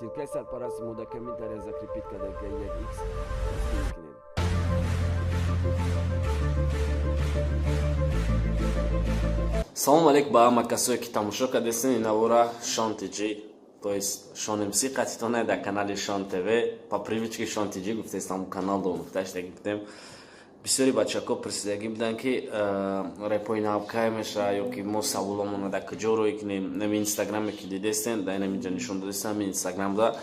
Ссылкаи сарпарасти мо дар комментария закрепить карда, як икс дастгирӣ кунед. Салом алейк ба ҳама касое, ки тамошо кардестен инавора. Шон ТЖ, то есть Шон МС қатитона дар канали Шон ТВ. По привычке Шон ТЖ гуфтестам, канал домуфташтаги гуфтем. Бисёри бачако пурсидагӣ буданд, ки репои нав кай меша ё ки мо саволомона дар куҷо рӯй кунем. Нами инстаграме, ки дидестен, дар инаминҷа нишон додестам, ҳамин инстаграмда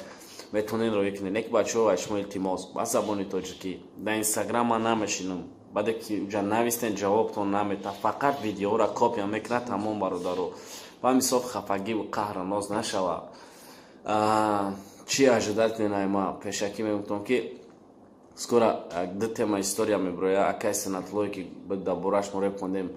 метавонен рӯй кунед. Неки, бачаҳо, аз шумо илтимос, ба забони тоҷикӣ дар инстаграм ман намешинам. Баъде ки уҷа навистен, ҷавобтон намета, фақат видеоро копия мекунад, тамом. Бародаро, ба мисол, хафагиву қаҳру ноз нашава. Чӣ ожидать кунед? Ма пешакӣ мегуфтам, ки скоро ду тема история меброя. Акай Санатлое, ки дар бораш мо реп хондем,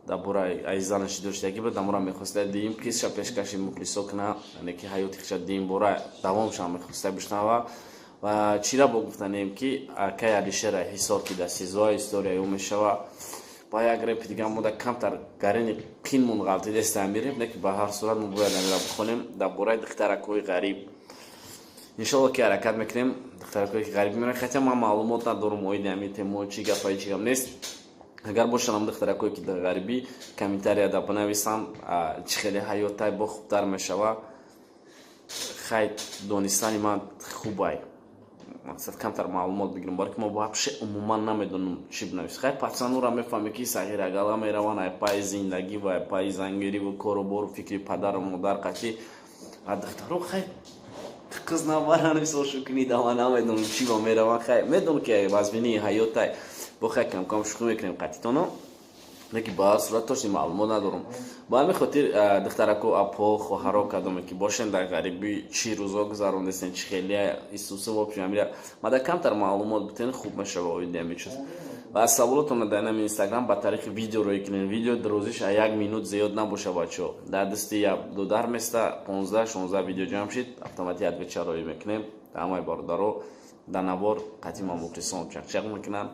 дар бораи айзанаши доштагӣ буд, амора мехоста диим кисша пешкаши мухлисо куна, яъне ки ҳаёти хиша диим бора давомша мехоста бишнава. Ва чира бо гуфтанем, ки акай Алишера Ҳисор, ки дар СИЗО, история ӯ мешава. Ба як репи дига мода камтар гарини қинмон ғалтидеста мирем, не ки ба ҳар сурат мо бояд амира бихонем дар бораи духтаракҳои ғариб. Иншолло, ки ҳаракат мекунем, духтаракҳое, ки ғариб мемонанд. Хотя ман маълумот надорам оиди ҳамин темо, чӣ гапа, чӣ гап нест. Агар бошанд ҳам духтаракҳое, ки дар ғарибӣ, комментарияда бинависам, чӣ хеле ҳаётай бо хубтар мешава. Хай, донистани ман хубай, мақсад камтар маълумот бигирам, баро ки мо вообще умуман намедонам чӣ бинавис. Хай, пацанура мефаҳме, ки сағирагала мераванд, ай пайи зиндагӣ ва ай пайи зангириву кору бору фикри падару модар қатӣ. А духтаро, хай, қиз набаран, мисол, шукни дама, намедонам чӣ ба мераванд. Хай, медонам, ки вазминии ҳаётай бо. Хай, камкам шӯхӣ мекунем қатитоно, леки ба ҳар сурат точно маълумот надорам. Ба ҳамин хотир, духтарако, апо, хоҳаро, кадоме ки бошен дар ғарибӣ, чӣ рӯзо гузарондестен, чӣ хелия исуса, вообще амира мада камтар маълумот бутен, хуб мешава оиди ҳамин чиз. Ва саволотонро дар нами инстаграм ба тариқи видео рӯй кунед. Видео дарозиш а як минут зиёд набоша, бачаҳо. Дар дасти дудар места 15-16 видео ҷамъ шид, автоматик отвеча рӯй мекунем. Ҳамаи бародаро дар навор қатима мухлисон чақчақ мекунанд.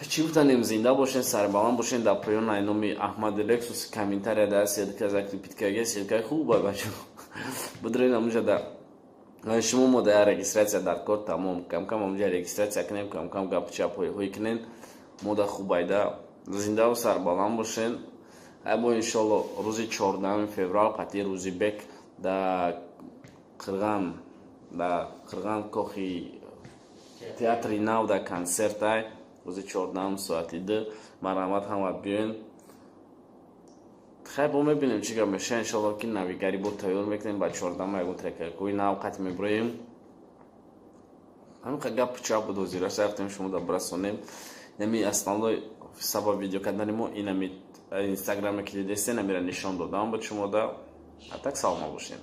Чӣ гуфтанем? Зинда бошен, сарбаланд бошен. Дар поён ай номи Аҳмади Лексус комментария дар ссылка закрепить карда, ссылкаи хуб, бачо, будрен амуҷа. Да шумо мо дар регистрация дар кор тамом, камкам амуҷа регистрация кунем, камкам гапу чапҳои кунем, мода хуб айда. Зиндаву сарбаланд бошен. Айбо, иншолло, рӯзи 14 феврал қатъи Рӯзибек дар Қирған, кохи театри нав, дар консертай рӯзи 14-ум соати 2. Марҳамат, ҳама биёен. Хай, бо мебинем, чӣ гап меша. Иншолло, ки навигарӣ бо тайёр мекунем, ба 14-ум ягон трекакҳои нав қатъ меброем. Ҳамин гап чап буд, ҳозираш рафтем, шумо да бирасонем. Инами основной сабаб видео кардани мо инами инстаграме, ки дидестен, амира нишон додам буд шумо да. А так, саломат бошем.